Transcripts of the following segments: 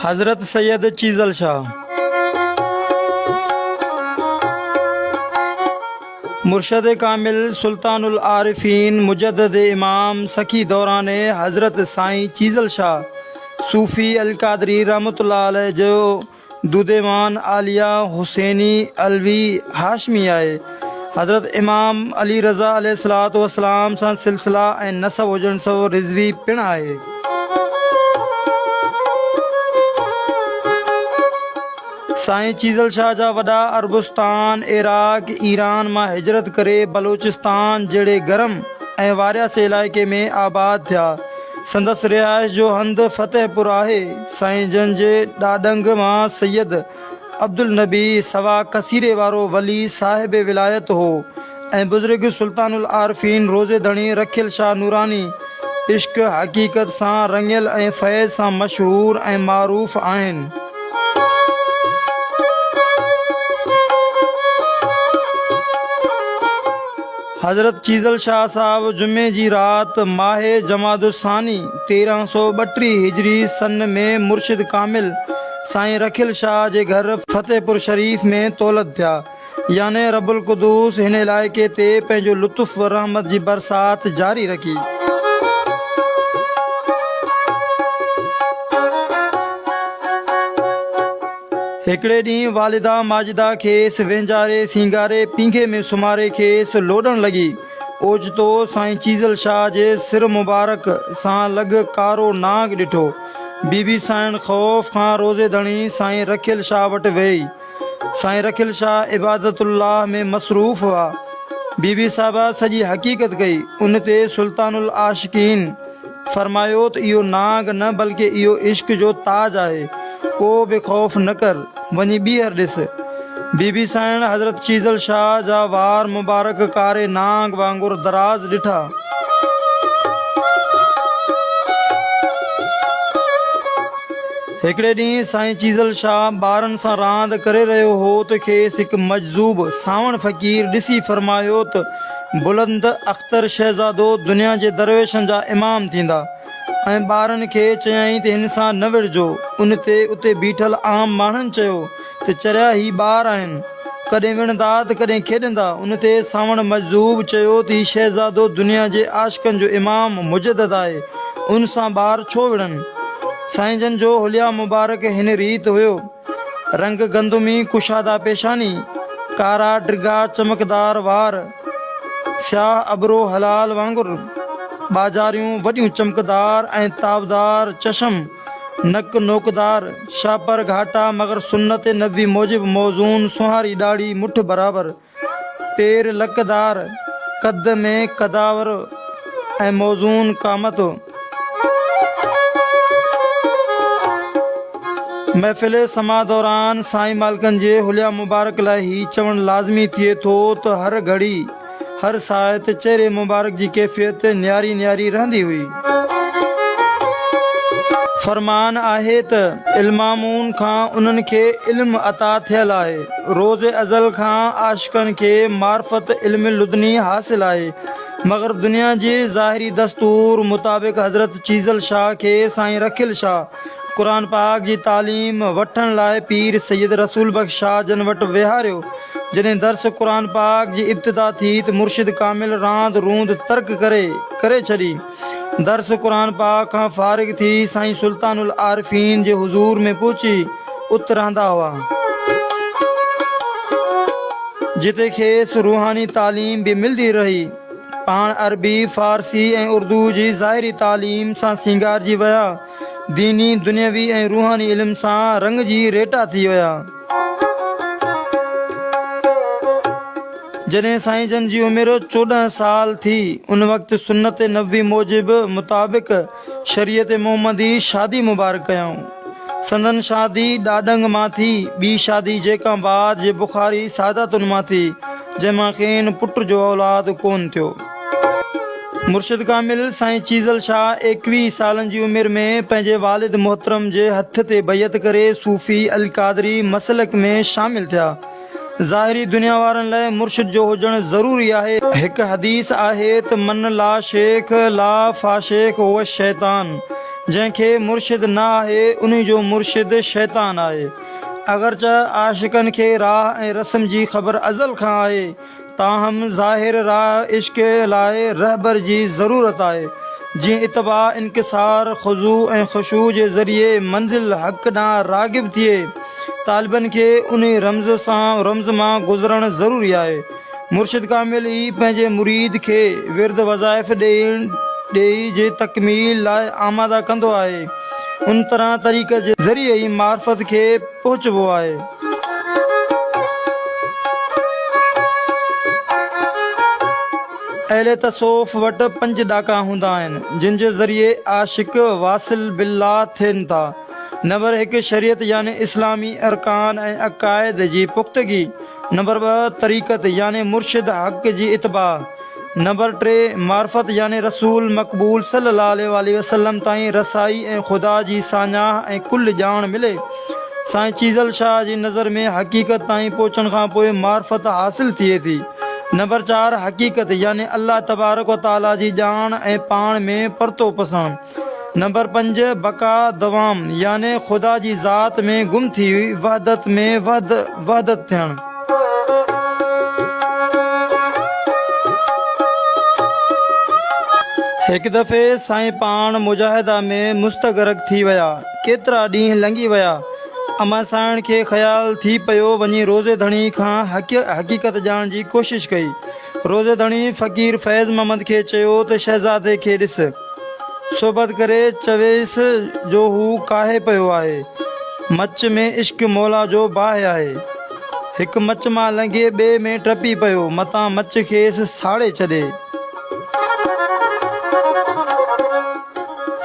حضرت سيد چيزل شاهه. مرشد ڪامل سلطان العارفين مجدد امام سخي دوران حضرت سائين چيزل شاهه صوفي القادري رحمة الله عليه جو دوديوان عاليه حسيني علوي هاشمي آهي. حضرت امام علي رضا عليه الصلوة والسلام سان سلسله ۽ نسب هجڻ سبب رضوي پڻ آهي. سائين چيزل شاهه جا وڏا عربستان، عراق، ايران مان هجرت ڪري بلوچستان جهڙي گرم ۽ وارياسي علائقي ۾ آباد ٿيا. سندس رهائش جو هنڌ فتح پور آهي. سائين جن جي ڏاڏنگ مان سيد عبدالنبي سوا ڪثيري وارو ولي صاحب ولايت هو ۽ بزرگ سلطان العارفين روضي ڌڻي رکيل شاهه نوراني عشق حقيقت سان رڱيل ۽ فيض سان مشهور ۽ معروف آهن. حضرت چيزل شاهه صاحب جمعي جي رات ماهه جمادي الثاني 1332 هجري سن ۾ مرشد ڪامل سائين رکيل شاهه جي گهر فتح پور شريف ۾ تولد ٿيا يعني رب القدوس هن علائقي تي پنهنجو لطف و رحمت جي برسات جاري رکي. هڪڙي ڏينهن والده ماجده کيس وهنجاري سينگاري پينگهي ۾ سمهاري کيس لوڏڻ لڳي. اوچتو سائين چيزل شاهه جي سر مبارڪ سان لڳ ڪارو نانگ ڏٺو. بي بي سائڻ خوف کان روضي ڌڻي سائين رکيل شاهه وٽ ويئي. سائين رکيل شاهه عبادت الله ۾ مصروف هئا. بي بي صاحبه سڄي حقيقت ڪئي. ان تي سلطان العاشقين. فرمايو ته اهو نانگ نه بلڪه اهو عشق جو تاج آهي، ڪو به خوف نه ڪر، وڃي ٻيهر ڏس. بي بي سائڻ حضرت چيزل شاهه جا وار مبارڪ ڪاري نانگ وانگر دراز ڏٺا. هڪڙي ڏينهن سائين چيزل شاهه ٻارن سان راند ڪري رهيو هو ته کيس هڪ مجذوب سانوڻ فقير ڏسي فرمايو ته بلند اختر شهزادو دنيا جي درويشن جا امام ٿيندا ۽ ٻارن کي چيائين ته هن سان نه وڙهجو. ان تي اتي بيٺل عام ماڻهن چيو ته چريا هي ٻار آهن، ڪڏهن وڙهندا ته ڪڏهن کيڏندا. ان تي سانوڻ مجذوب چيو ته هي شهزادو دنيا جي عاشقن جو امام مجدد آهي، ان سان ٻار ڇو وڙهن؟ سائين جن جو حليه مبارڪ هن ريت هيو. رنگ گندمي، ڪشادا پيشاني، ڪارا ڊگها چمڪدار وار، سياهه ابرو حلال وانگر، ٻاجهاريون وڏيون چمڪدار ۽ تابدار چشم، نڪ نوڪدار، شاپر گهاٽا مگر سنت نبوي موجب موزون سونهاري ڏاڙهي مٺ برابر، پير لڪدار، قد ۾ قداور ۽ موزون قامت. محفل سماع دوران سائين مالڪن جي حليه مبارڪ لاء هي چوڻ لازمي ٿئي ٿو ته هر گهڙي، هر ساعت چهري مبارڪ جي ڪيفيت نياري نياري رهندي هئي. فرمان آهي ته علمامون کان انهن کي علم عطا ٿيل آهي. روز ازل کان عاشقن کي معرفت علم لدني حاصل آهي. مگر دنيا جي ظاهري دستور مطابق حضرت چيزل شاهه کي سائين رکيل شاهه قرآن پاڪ جي تعليم وٺڻ لاء پير سيد رسول بخش شاهه جن وٽ ويهاريو. جڏهن درس قرآن پاڪ جي ابتدا ٿي ته مرشد ڪامل راند روند ترڪ ڪري ڪري ڇڏي. درس قرآن پاڪ کان فارغ ٿي سائين سلطان العارفين جي حضور ۾ پهچي ات رهندا هئا. جتي کيس روحاني تعليم به ملدي رهي. پاڻ عربي، فارسي ۽ اردو جي ظاهري تعليم سان سينگارجي ويا. ديني، دنيوي ۽ روحاني علم سان رڱجي ريٽا ٿي ويا. جڏهن سائين جن جي عمر 14 سال ٿي، ان وقت سنت نبوي موجب مطابق شريعت محمدي شادي مبارڪ ڪيائون. سندن شادي ڏاڏنگ مان ٿي، ٻي شادي جيڪا بعد جي بخاري ساداتن مان ٿي، جنهن مان کين پٽ جو اولاد ڪونه ٿيو. مرشد ڪامل سائين چيزل شاهه 21 سالن جي عمر ۾ پنهنجي والد محترم جي هٿ تي بيعت ڪري صوفي القادري مسلڪ ۾ شامل ٿيا. ظاهري دنيا وارن لاء مرشد جو هجڻ ضروري آهي. هڪ حديث آهي ته من لا شيخ لا فاشيخ هو الشيطان. جنهن کي مرشد نه آهي، انهي جو مرشد شيطان آهي. اگرچه عاشقن کي راهه ۽ رسم جي خبر ازل کان آهي، تاهم ظاهر راهه عشق لاء رهبر جي ضرورت آهي، جيئن اتباع، انڪسار، خضوع ۽ خشوع جي ذريعي منزل حق ڏانهن راغب ٿئي. طالبن کي انهي رمز سان رمز مان گذرڻ ضروري آهي. مرشد ڪامل ئي پنهنجي مريد کي ورد وظائف ڏيئي جي تڪميل لاء آماده ڪندو آهي. ان طرح طريقت جي ذريعي ئي معرفت کي پهچبو آهي. اهل تصوف وٽ پنج ڏاڪا هوندا آهن، جن جي ذريعي عاشق واصل بالله ٿين ٿا. نمبر هڪ، شريعت يعني اسلامي ارڪان ۽ عقائد جي پختگي. نمبر 2، طريقت يعني مرشد حق جي اتباع. نمبر 3، معرفت يعني رسول مقبول صلي الله عليه واٰله وسلم تائين رسائي ۽ خدا جي ساڃاهه ۽ ڪل ڄاڻ ملي. سائين چيزل شاهه جي نظر ۾ حقيقت تائين پهچڻ کان پوء معرفت حاصل ٿئي ٿي. نمبر 4، حقيقت يعني الله تبارڪ و تعاليٰ جي ڄاڻ ۽ پاڻ ۾ پرتو پسڻ. نمبر 5، بقا، دوام، يعني خدا جي ذات ۾ گم ٿي وحدت ۾ وحدت ٿيڻ. هڪ دفعي سائين پاڻ مجاهده ۾ مستغرق ٿي ويا. ڪيترا ڏينهن لنگهي ويا. امان سائڻ کي خيال ٿي پيو وڃي روزي ڌڻي کان حقيقت ڄاڻڻ جي ڪوشش ڪئي. روزي ڌڻي فقير فيض محمد کي چيو ته شهزادي کي ڏس. صحبت ڪري چويس جو هو ڪاهي پيو آهي. مچ ۾ عشق مولا جو باهه آهي. هڪ مچ مان لنگهي ٻئي ۾ ٽپي پيو، متان مچ کيس ساڙي ڇڏي.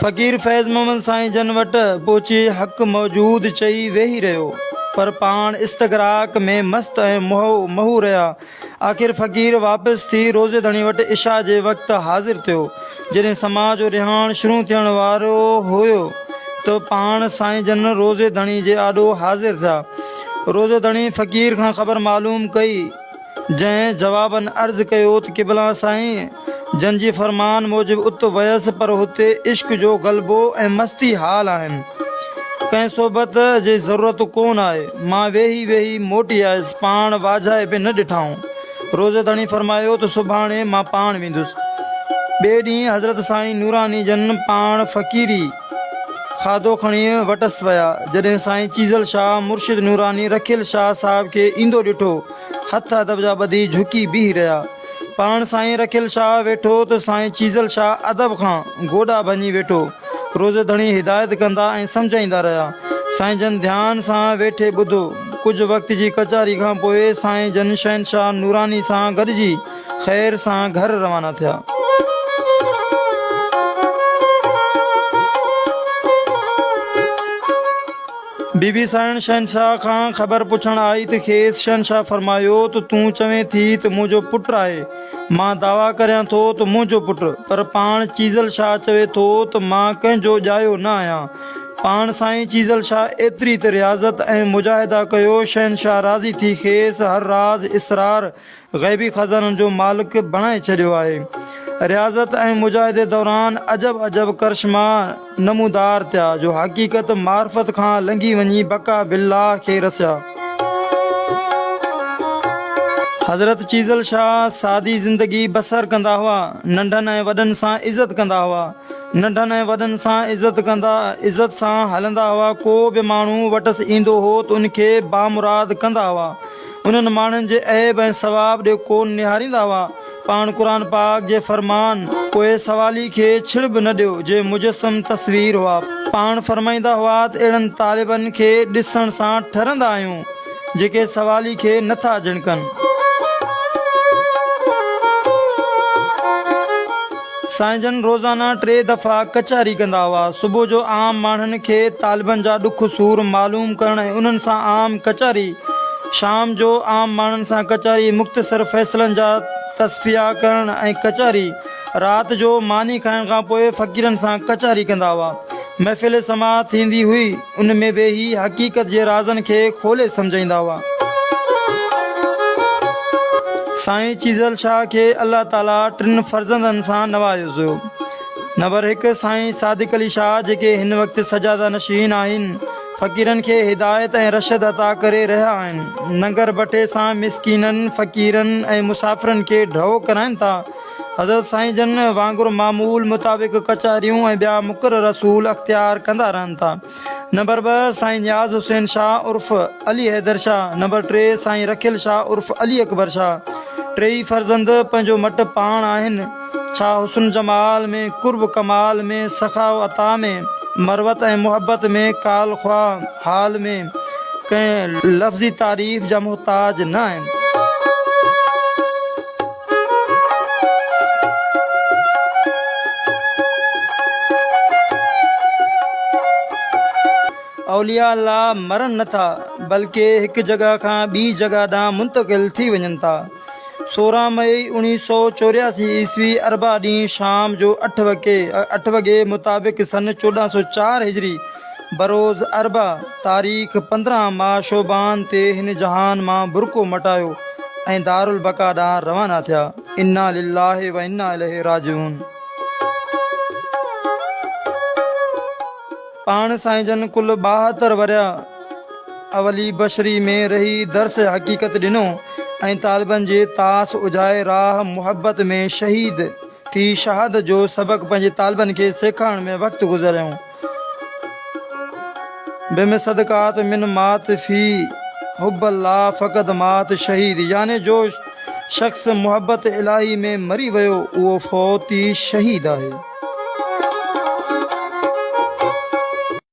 فقير فيض محمد سائين جن وٽ پهچي حق موجود چئي ويهي رهيو، پر پاڻ استغراق ۾ مست ۽ محو رهيا. آخر فقير واپس ٿي روضي ڌڻي وٽ عشاء جي وقت حاضر ٿيو. جڏهن سماع جو رهاڻ شروع ٿيڻ وارو هيو ته پاڻ سائين جن روضي ڌڻي جي آڏو حاضر ٿيا. روضي ڌڻي فقير کان خبر معلوم ڪئي، جنهن جواباً عرض ڪيو ته قبلا سائين جن جي فرمان موجب ات ويس پر هتي عشق جو غلبو ۽ مستي حال آهن. ڪنهن صحبت جي ضرورت ڪونه آهي. مان ويهي ويهي موٽي آيس، پاڻ واجهائي به نه ڏٺائون. روضي ڌڻي فرمايو ته سڀاڻي مان پاڻ ويندس. ٻئي ڏينهن حضرت سائين نوراني جن پاڻ فقيري کاڌو کڻي وٽس ويا. جڏهن سائين چيزل شاهه مرشد نوراني رکيل شاهه صاحب کي ايندو ڏٺو، هٿ ادب جا ٻڌي جهڪي بيهي رهيا. پاڻ سائين رکيل شاهه ويٺو ته سائين چيزل شاهه ادب کان گوڏا ڀڃي ويٺو. روضي ڌڻي هدايت ڪندا ۽ سمجهائيندا رهيا. سائين جن ڌيان سان ويٺي ٻڌو. ڪجهه وقت جي ڪچهري کان پوء سائين جن شهنشاهه نوراني سان گڏجي خير سان گهر روانا ٿيا. بي بي سائڻ شهنشاهه کان خبر پڇڻ آئي ته کيس شهنشاهه فرمايو ته تون چوين ٿي ته منهنجو پٽ آهي، مان دعويٰ ڪريان ٿو ته منهنجو پٽ، پر پاڻ چيزل شاهه چوي ٿو ته مان ڪنهن جو ڄايو نه آهيان. پاڻ سائين چيزل شاهه ايتري ته رياضت ۽ مجاهده ڪيو، شهنشاهه راضي ٿي کيس هر راز اسرار غيبي خزانن جو مالڪ بڻائي ڇڏيو آهي. رياضت ۽ مجاهدي دوران عجب عجب ڪرشما نمودار ٿيا جو حقيقت معرفت کان لنگهي وڃي بقا بالله کي رسيا. حضرت چيزل شاهه سادي زندگي بسر ڪندا هئا. ننڍن ۽ وڏن سان عزت ڪندا هئا. ننڍن ۽ وڏن سان عزت ڪندا عزت سان هلندا هئا. ڪو به ماڻهو وٽس ايندو هو ته ان کي بامراد ڪندا هئا. انهن ماڻهن جي عيب ۽ ثواب ڏي ڪونه نهاريندا هئا. پاڻ قرآن پاڪ جي فرمان، پوء سوالي کي ڇڙ به نه ڏيو، جي مجسم تصوير هئا. پاڻ فرمائيندا هئا ته اهڙن طالبن کي ڏسڻ سان ٺرندا آهيون، جيڪي سوالي کي نه ٿا جهڻڪن. سائين جن روزانه ٽي دفعا ڪچهري ڪندا هئا. صبح جو عام ماڻهن کي طالبن جا ڏک سور معلوم ڪرڻ ۽ انهن سان عام ڪچهري، شام جو عام ماڻهن سان ڪچهري، مختصر فيصلن جا تصفيه ڪرڻ ۽ ڪچهري، رات جو ماني کائڻ کان پوء فقيرن سان ڪچهري ڪندا هئا. محفل سماع ٿيندي هئي، ان ۾ ويهي حقيقت جي رازن کي کولي سمجهائيندا هئا. سائين چيزل شاهه کي الله تعاليٰ ٽن فرزندن سان نوازيو. نمبر هڪ، سائين صادق علي شاهه جيڪي هن وقت سجاده نشين آهن، فقيرن کي هدايت ۽ رشد عطا ڪري رهيا آهن. ننگر بٺي سان مسڪينن، فقيرن ۽ مسافرن کي ڍؤ ڪرائين ٿا. حضرت سائين جن وانگر معمول مطابق ڪچهريون ۽ ٻيا مقرر اصول اختيار ڪندا رهن ٿا. نمبر ٻه، سائين نياز حسين شاهه عرف علي حيدر شاهه. نمبر ٽي، سائين رکيل شاهه عرف علي اڪبر شاهه. ٽيئي فرزند پنهنجو مٽ پاڻ آهن. ڇا حسن جمال ۾، قرب ڪمال ۾، سخا و عطا ۾، مروت ۽ محبت ۾، قال خواه حال ۾، ڪنهن لفظي تعريف جا محتاج نه آهن. اولياء الله مرن نه ٿا، بلڪه هڪ جڳهه کان ٻي جڳهه ڏانهن منتقل ٿي وڃن ٿا. 16 مئي 1984 عيسوي اربع ڏينهن شام جو اٺ وڳي اٺ وڳي مطابق سن 1404 هجري بروز اربع تاريخ 15 ماه شعبان تي هن جهان مان برقعو مٽايو ۽ دارالبقا ڏانهن روانا ٿيا. انا لله و انا اليه راجعون. پاڻ سائين جن ڪل 72 ورهيه اولي بشري ۾ رهي درس حقيقت ڏنو ۽ طالبن جي تاس اجهائي راهه محبت ۾ شهيد ٿي شهادت جو سبق پنهنجي طالبن کي سيکارڻ ۾ وقت گذاريائون. بمصدقات من مات في حب الله فقد مات شهيد يعني جو شخص محبت الاهي ۾ مري ويو اهو فوتي شهيد آهي.